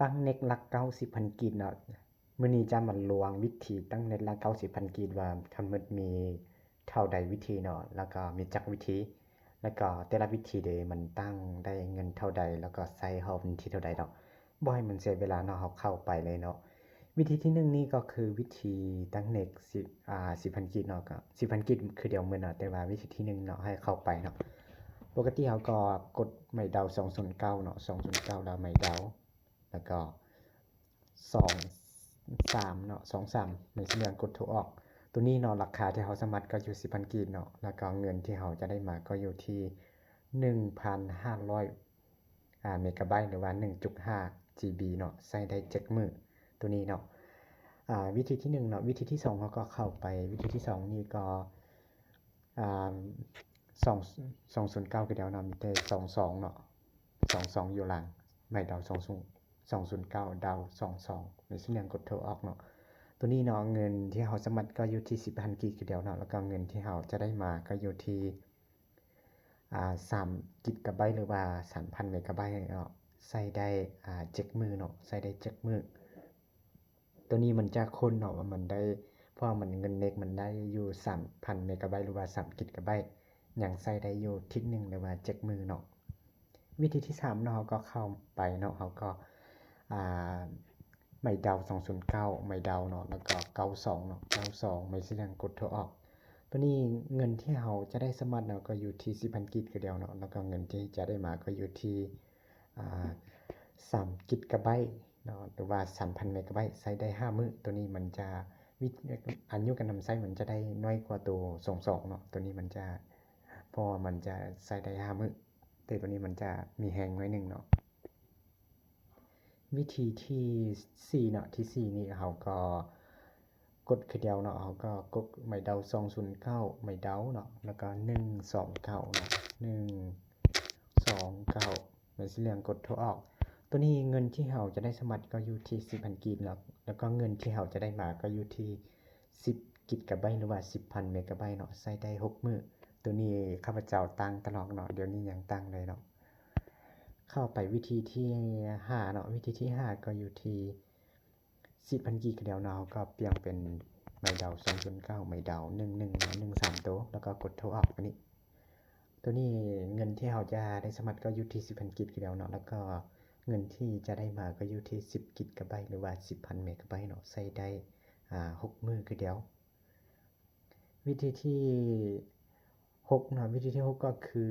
ຕັ້ງເນັດຫຼັກເກົ້າສິບພັນກີບເນາະ. ມື້ນີ້ຈະມາລວງວິທີຕັ້ງເນັດຫຼັກເກົ້າສິບພັນກີບວ່າທັງໝົດມີເທົ່າໃດວິທີເນາະ ແລ້ວກໍມີຈັກວິທີ ແລ້ວກໍແຕ່ລະວິທີເດ ມັນຕັ້ງໄດ້ເງິນເທົ່າໃດ ແລ້ວກໍໃຊ້ຮອບວັນທີເທົ່າໃດເນາະ. ບໍ່ໃຫ້ມັນເສຍເວລາເນາະ ເຮົາເຂົ້າໄປເລີຍເນາະ. ວິທີທີໜຶ່ງນີ້ກໍຄືວິທີຕັ້ງເນັດສິບ ອ່າ ສິບພັນກີບເນາະ ກໍສິບພັນກີບຄືດຽວໝົດເນາະ ແຕ່ວ່າວິທີທີໜຶ່ງເນາະ ໃຫ້ເຂົ້າໄປເນາະ. ປົກກະຕິເຮົາກໍກົດໄມ້ເດົາສອງສູນເກົ້າເນາະ ສອງສູນເກົ້າ ແລ້ວໄມ້ເດົາ ແລ້ວກໍສອງສາມເນາະ ສອງສາມ ໃນສຳເນືອງກົດໂທອອກ. ໂຕນີ້ເນາະ ລາຄາທີ່ເຮົາສະໝັດກໍຢູ່ສິບພັນກີບເນາະ ແລ້ວກໍເງິນທີ່ເຮົາຈະໄດ້ມາກໍຢູ່ທີ່ໜຶ່ງພັນຫ້າຮ້ອຍ ອ່າ ເມກາໄບ ຫຼືວ່າໜຶ່ງຈຸດຫ້າຈີບີເນາະ ໃຊ້ໄດ້ເຈັດມື້ ໂຕນີ້ເນາະ. ອ່າ ວິທີທີໜຶ່ງເນາະ. ວິທີທີສອງເຮົາກໍເຂົ້າໄປ ວິທີທີສອງນີ້ກໍ ອ່າ ສອງ ສອງສູນເກົ້າຄືດຽວເນາະ ມີແຕ່ສອງສອງເນາະ ສອງສອງຢູ່ຫຼັງ ໄມ້ເດົາສອງສູນ ສອງສູນເກົ້າ ເດົາສອງສອງ ໃນສຳເນືອງກົດໂທອອກເນາະ. ໂຕນີ້ເນາະ ເງິນທີ່ເຮົາສະໝັດກໍຢູ່ທີ່ສິບພັນກີບຄືດຽວເນາະ ແລ້ວກໍເງິນທີ່ເຮົາຈະໄດ້ມາກໍຢູ່ທີ່ ອ່າ ສາມກິກກະໄບ ຫຼືວ່າສາມພັນເມກາໄບເນາະ ໃຊ້ໄດ້ ອ່າ ເຈັດມື້ເນາະ ໃຊ້ໄດ້ເຈັດມື້. ໂຕນີ້ມັນຈະຄົ້ນເນາະວ່າມັນໄດ້ ເພາະມັນ ເງິນເນັດມັນໄດ້ຢູ່ສາມພັນເມກາໄບ ຫຼືວ່າສາມກິກກະໄບ ຍັງໃຊ້ໄດ້ຢູ່ທິດໜຶ່ງ ຫຼືວ່າເຈັດມື້ເນາະ. ວິທີທີສາມເນາະ ເຮົາກໍເຂົ້າໄປເນາະ ເຮົາກໍ ອ່າ ໄມ້ເດົາສອງສູນເກົ້າ ໄມ້ເດົາເນາະ ແລ້ວກໍເກົ້າສອງເນາະ ເກົ້າສອງ ໃນສຳເນືອງກົດໂທອອກ. ໂຕນີ້ເງິນທີ່ເຮົາຈະໄດ້ສະໝັດເນາະ ກໍຢູ່ທີ່ສິບພັນກີບຄືດຽວເນາະ ແລ້ວກໍເງິນທີ່ຈະໄດ້ມາກໍຢູ່ທີ່ ອ່າ ສາມກິກກະໄບເນາະ ຫຼືວ່າສາມພັນເມກາໄບ ໃຊ້ໄດ້ຫ້າມື້. ໂຕນີ້ມັນຈະ ວິ ອາຍຸການນຳໃຊ້ມັນຈະໄດ້ໜ້ອຍກວ່າໂຕສອງສອງເນາະ ໂຕນີ້ມັນຈະ ເພາະວ່າມັນຈະໃຊ້ໄດ້ຫ້າມື້ ແຕ່ໂຕນີ້ມັນຈະມີແຮງໜ້ອຍໜຶ່ງເນາະ. ວິທີທີສີ່ເນາະ ທີສີ່ນີ້ເຮົາກໍກົດຄືດຽວເນາະ ເຮົາກໍກົດໄມ້ເດົາສອງສູນເກົ້າ ໄມ້ເດົາເນາະ ແລ້ວກໍໜຶ່ງສອງເກົ້າເນາະ ໜຶ່ງສອງເກົ້າ ໃນສຳເນືອງກົດໂທອອກ. ໂຕນີ້ເງິນທີ່ເຮົາຈະໄດ້ສະໝັດກໍຢູ່ທີ່ສິບພັນກີບເນາະ ແລ້ວກໍເງິນທີ່ເຮົາຈະໄດ້ມາກໍຢູ່ທີ່ສິບກິກກະໄບ ຫຼືວ່າສິບພັນເມກາໄບເນາະ ໃຊ້ໄດ້ຫົກມື້. ໂຕນີ້ຂ້າພະເຈົ້າຕັ້ງຕະຫຼອດເນາະ ດຽວນີ້ຍັງຕັ້ງໄດ້ເນາະ. ເຂົ້າໄປວິທີທີຫ້າເນາະ ວິທີທີຫ້າກໍຢູ່ທີ່ສິບພັນກີບຄືດຽວເນາະ ເຮົາກໍປ່ຽນເປັນໄມ້ເດົາສອງສູນເກົ້າ ໄມ້ເດົາໜຶ່ງໜຶ່ງເນາະ ໜຶ່ງສາມໂຕ ແລ້ວກໍກົດໂທອອກ ໂຕນີ້ ໂຕນີ້ເງິນທີ່ເຮົາຈະໄດ້ສະໝັດກໍຢູ່ທີ່ສິບພັນກີບຄືດຽວເນາະ ແລ້ວກໍເງິນທີ່ຈະໄດ້ມາກໍຢູ່ທີ່ສິບກິກກະໄບ ຫຼືວ່າສິບພັນເມກາໄບເນາະ ໃຊ້ໄດ້ ອ່າ ຫົກມື້ຄືດຽວ. ວິທີທີຫົກເນາະ ວິທີທີຫົກກໍຄື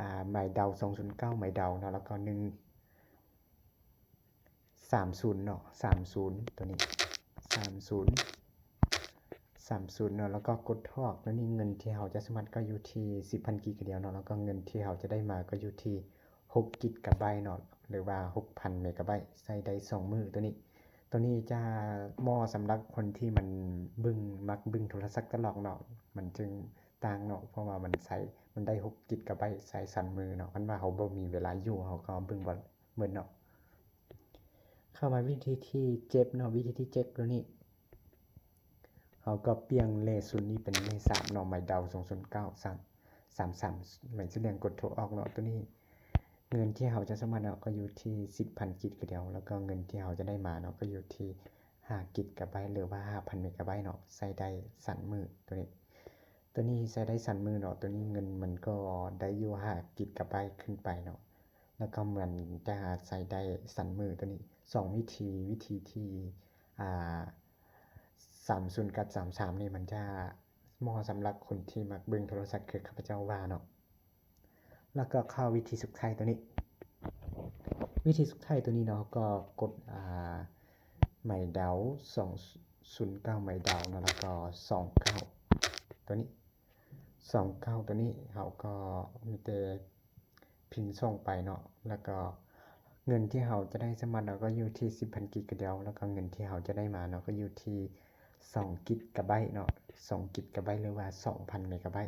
ອ່າ ໄມ້ເດົາສອງສູນເກົ້າ ໄມ້ເດົາເນາະ ແລ້ວກໍໜຶ່ງສາມສູນເນາະ ສາມສູນ ໂຕນີ້ ສາມສູນ ສາມສູນເນາະ ແລ້ວກໍກົດໂທອອກ. ໂຕນີ້ເງິນທີ່ເຮົາຈະສະໝັດກໍຢູ່ທີ່ສິບພັນກີບຄືດຽວເນາະ ແລ້ວກໍເງິນທີ່ເຮົາຈະໄດ້ມາກໍຢູ່ທີ່ຫົກກິກກະໄບເນາະ ຫຼືວ່າຫົກພັນເມກາໄບ ໃຊ້ໄດ້ສອງມື້. ໂຕນີ້ ໂຕນີ້ຈະເໝາະສຳລັບຄົນທີ່ມັນເບິ່ງ ມັກເບິ່ງໂທລະສັບຕະຫຼອດເນາະ ມັນຈຶ່ງຕ່າງເນາະ ເພາະວ່າມັນໃຊ້ ມັນໄດ້ຫົກກິກກະໄບ ໃຊ້ສັ້ນມືເນາະ. ຄັນວ່າເຮົາບໍ່ມີເວລາຢູ່ ເຮົາກໍເບິ່ງບໍ່ໝົດເນາະ. ເຂົ້າມາວິທີທີເຈັດເນາະ ວິທີທີເຈັດໂຕນີ້ ເຮົາກໍປ່ຽນເລດສູນນີ້ເປັນເລດສາມເນາະ ໄມ້ເດົາສອງສູນເກົ້າ ສາມ ສາມສາມ ໃນສຳເນືອງກົດໂທອອກເນາະ. ໂຕນີ້ເງິນທີ່ເຮົາຈະສາມາດເນາະ ກໍຢູ່ທີ່ສິບພັນກິກກະດຽວ ແລ້ວກໍເງິນທີ່ເຮົາຈະໄດ້ມາເນາະ ກໍຢູ່ທີ່ຫ້າກິກກະໄບ ຫຼືວ່າຫ້າພັນເມກາໄບເນາະ ໃຊ້ໄດ້ສັ້ນມື້ ໂຕນີ້ ໂຕນີ້ໃຊ້ໄດ້ສັ້ນມື້ເນາະ. ໂຕນີ້ເງິນມັນກໍໄດ້ຢູ່ຫ້າກິກກະໄບຂຶ້ນໄປເນາະ ແລ້ວກໍມັນຈະໃຊ້ໄດ້ສັ້ນມື້. ໂຕນີ້ສອງວິທີ ວິທີທີ່ ອ່າ ສາມສູນກັບສາມສາມນີ້ ມັນຈະເໝາະສຳລັບຄົນທີ່ມັກເບິ່ງໂທລະສັບ ຄືຂ້າພະເຈົ້າວ່າເນາະ. ແລ້ວກໍເຂົ້າວິທີສຸດທ້າຍໂຕນີ້ ວິທີສຸດທ້າຍໂຕນີ້ເນາະ ເຮົາກໍກົດ ອ່າ ໄມ້ເດົາສອງສູນເກົ້າ ໄມ້ເດົາເນາະ ແລ້ວກໍສອງເກົ້າ ໂຕນີ້ ສອງເກົ້າ ໂຕນີ້ ເຮົາກໍມີແຕ່ພິມສົ່ງໄປເນາະ ແລ້ວກໍເງິນທີ່ເຮົາຈະໄດ້ສາມາດເນາະ ກໍຢູ່ທີ່ສິບພັນກິກກະດຽວ ແລ້ວກໍເງິນທີ່ເຮົາຈະໄດ້ມາເນາະ ກໍຢູ່ທີ່ສອງກິກກະໄບເນາະ ສອງກິກກະໄບ ຫຼືວ່າສອງພັນເມກາໄບ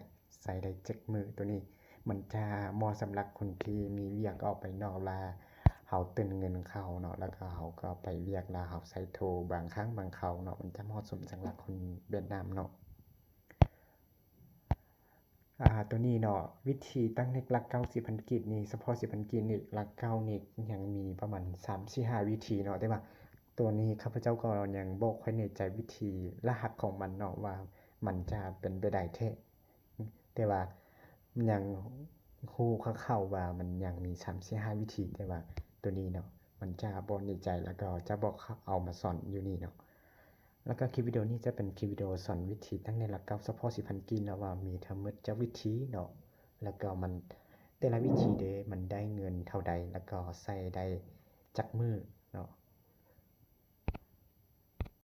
ໃຊ້ໄດ້ເຈັດມື້. ໂຕນີ້ມັນຈະເໝາະສຳລັບຄົນທີ່ມີວຽກອອກໄປນອກ ລະເຮົາຕື່ນເງິນເຂົ້າເນາະ ລະກະເຮົາກໍໄປວຽກ ລະເຮົາໃຊ້ໂທບາງຄັ້ງບາງຄາວເນາະ ມັນຈະເໝາະສົມສຳລັບຄົນຫວຽດນາມເນາະ. ອ່າ ໂຕນີ້ເນາະ ວິທີຕັ້ງເລກຫຼັກເກົ້າສິບພັນກີບນີ້ ສະເພາະສິບພັນກີບນີ້ ຫຼັກເກົ້ານີ້ຍັງມີປະມານສາມສີ່ຫ້າວິທີເນາະ ແຕ່ວ່າໂຕນີ້ຂ້າພະເຈົ້າກໍຍັງບໍ່ຄ່ອຍແນ່ໃຈວິທີລະຫັດຂອງມັນເນາະ ວ່າມັນຈະເປັນແບບໃດແທ້ ແຕ່ວ່າຍັງຮູ້ຄ່າວໆວ່າມັນຍັງມີສາມສີ່ຫ້າວິທີ ແຕ່ວ່າໂຕນີ້ເນາະ ມັນຈະບໍ່ແນ່ໃຈ ແລ້ວກໍຈະບໍ່ເອົາມາສອນຢູ່ນີ້ເນາະ. ແລ້ວກໍຄລິບວິດີໂອນີ້ຈະເປັນຄລິບວິດີໂອສອນວິທີຕັ້ງເລກຫຼັກເກົ້າສະເພາະສິບພັນກີບເນາະ ວ່າມີທັງໝົດຈັກວິທີເນາະ ແລ້ວກໍມັນ ແຕ່ລະວິທີເດ ມັນໄດ້ເງິນເທົ່າໃດ ແລ້ວກໍໃຊ້ໄດ້ຈັກມື້ເນາະ.